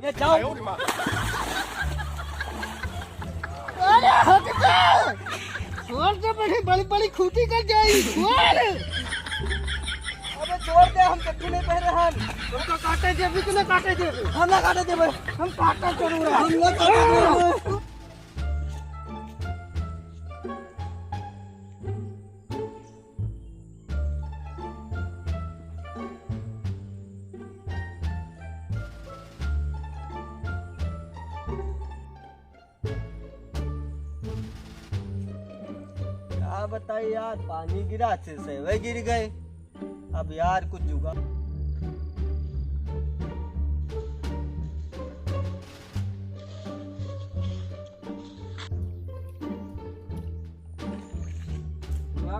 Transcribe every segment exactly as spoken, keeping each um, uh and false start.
ये जाओ। अरे हट बे! छोड़ दे, बड़ी, बड़ी, बड़ी खूंटी कट जाई, छोड़। अबे छोड़ दे, हम कट्टू नहीं पहरे हन। तुमको काटे देबे कि ना काटे देबे? हम ना काटे देबे। हम काटे जरूर है। हम ना काटे देबे। का बताई यार, पानी गिरा, से सेवे गिर गए। अब यार कुछ जुगाड़।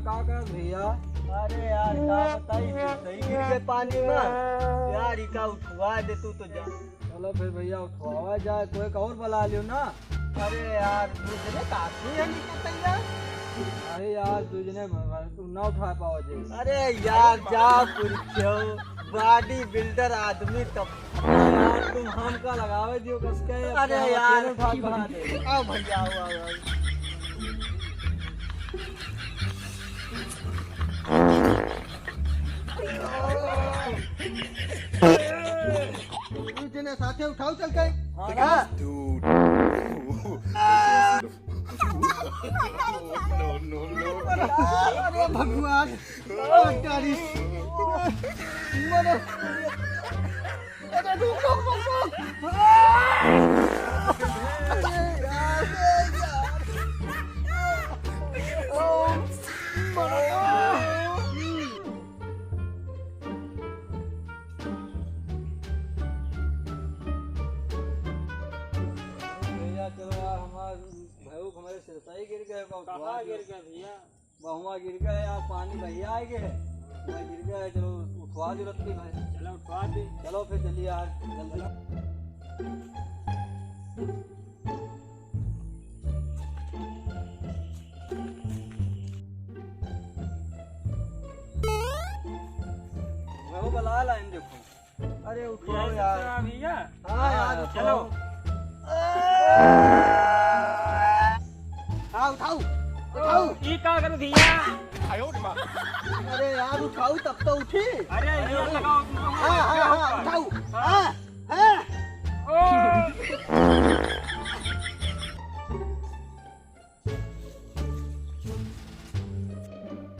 का करत भैया? अरे यार, का बताई, सही गिर गए पानी में। यार, इका उठवा दे तू तो जा। चलो फिर भैया, उठवावा जाए, कोई एक और बुला लियो ना। अरे यार, दू जने काफी है नहीं तो यार। अरे यार, दू जने म-, म-, तू ना उठा पाओ जे। अरे यार, जा पुरखियो, body builder आदमी तब। यार, तुम हमका लगावे दियो कस के, अरे हम यार, अकेले उठा के बना दे। आओ भैया, आओ, आओ, आओ। दू जने साथे उठाओ चल के। हाँ, देखा? No, no, no। अरे भगवान, ओ तारी। मरो। अरे रुक, रुक, रुक, रुक। अरे यार, अरे यार। ओ, मरो। भैया, चलो यार, हमार भाई हमारे सिरसाई गिर गए, बहुत कहाँ गिर गए भैया? बहुआ गिर गए यार, पानी भैया आ गए। वहाँ गिर गए, चलो उठवा दो रत्ती भाई। चलो उठवा दे। चलो फिर चलिए यार, जल्दी। मैं वो बुला ला इन देखो। अरे उठाओ ये यार। ससुरा भैया। हाँ यार, हाँ, उठाओ। चलो। हाँ, उठाओ, उठाओ। ई का करो भैया? अरे यार, उठाओ तब तो उठी। अरे ये लगाओ तुमको। हाँ, हाँ, हाँ, उठाओ। हाँ, हाँ। ओ।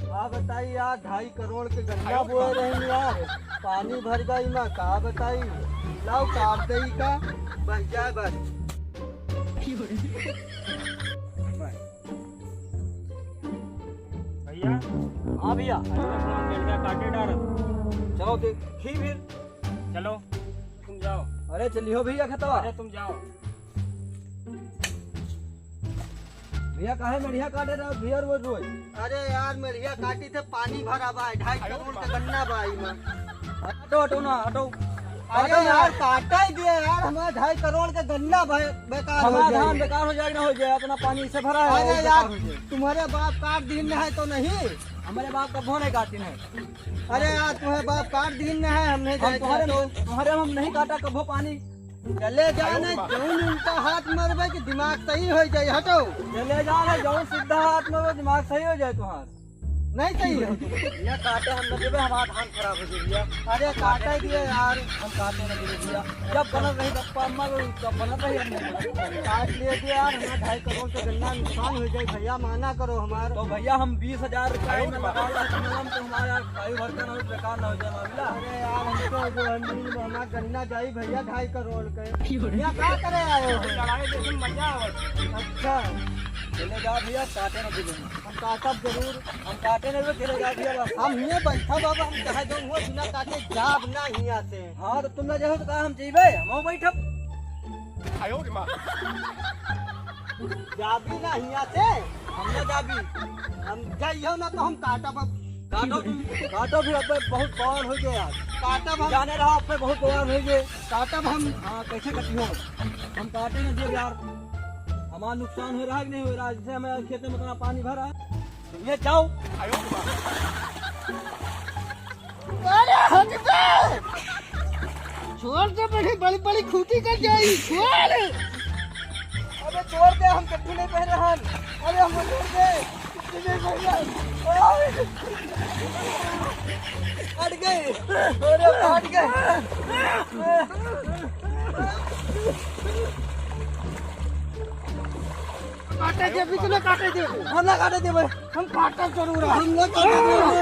का बताई यार, ढाई करोड़ के गन्ना बोए रहे यार, पानी भर गई ना, का बताई। लाओ काट दे का, बस जाए बस। भैया। हाँ भैया। अरे अपना मेढ़िया काटे डार। चलो देखी फिर। चलो तुम जाओ। अरे चलियो भैया खेतवा। अरे तुम जाओ। भैया काहे मेढ़िया काटे रहो भैया रोज रोज? अरे यार, मेढ़िया काटी थे, पानी भरा बा, ढाई करोड़ के गन्ना बा ई में। हटो, हटो ना, हटो। अरे हटो ना। यार, काटा ही दिया यार, हमारा ढाई करोड़ के गन्ना बे-, बेकार हो हमारा जाए। धान बेकार हो जाए कि ना हो जाए, इतना पानी से भरा है, अरे और यार, बेकार हो जाए। तुम्हारे बाप काट दीन है तो नहीं? हमारे बाप कभो नहीं काटिन है। अरे यार, तुम्हारे बाप काट दीन है, हम नहीं हम जाए तुम्हारे, तो। तुम्हारे हम नहीं काटा कभो पानी। चले जा ना, जौन उल्टा हाथ मारबे कि दिमाग सही हो जाए, हटो। चले जा ना, जौन सीधा हाथ मारबे, दिमाग सही हो जाए तुम्हार। नहीं सही है। ये काटे हम न देबे, हमार धान खराब हो जाए भैया। अरे काटे दिए यार। हम काटे न देबे भैया। जब बनत रही बप्पा अम्मा को, तब बनत रही हम नहीं बनत। काट लिए दिए यार, हमार ढाई करोड़ के गन्ना नुकसान हो जाए भैया, माना करो हमार। तो भैया हम बीस हजार रुपया में लगा रहे थे, हम तो हमारा यार खाई भर का ना हो, बेकार ना हो जाए मामला। अरे यार, हमको जो है, नींद में हमारा गन्ना जाई भैया, ढाई करोड़ के। भैया, का करे आए हो? लड़ाई देखे में मजा आवत। अच्छा। चले जा भैया, काटे ना दीजिए। हम काटब जरूर। हम काटे ना दीजिए, चले जा भैया, बस। हम हिये बैठा बाबा, हम चाहे जौन हुआ बिना काटे जाब ना हिया से। हाँ, तो तुम ना जाओ तो का हम जइबे? हम बैठब। आयो रे माँ। जाबी ना हिया से, हम ना जाबी। हम जाइयो ना तो हम काटब अब। काटो तुम, काटो फिर, अब बहुत बवाल हो गया यार। काटब हम। जाने रहा, अब बहुत बवाल हो गया। काटब हम। हाँ, कैसे कटी हो? हम काटे ना देब यार। हमार नुकसान हो रहा है कि नहीं हो रहा है? जैसे हमें खेत में इतना पानी भरा है। तुम ये जाओ। अरे हट बे! छोड़ दे, बड़ी, बड़ी, बड़ी खूंटी कट जाई, छोड़। अबे छोड़ दे, हम कट्टू नहीं पहने हन। अरे हमको छोड़ दे, कट्टू नहीं पहने हन। ओए। हट गए, अरे हट गए। काटे दे, बीच में काटे दे। हम ना काटे दे भाई। हम काटे जरूर है। हम ना काटे दे।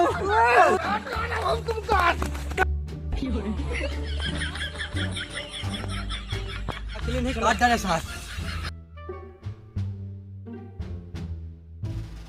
हम तुम काट। काट डाले साथ।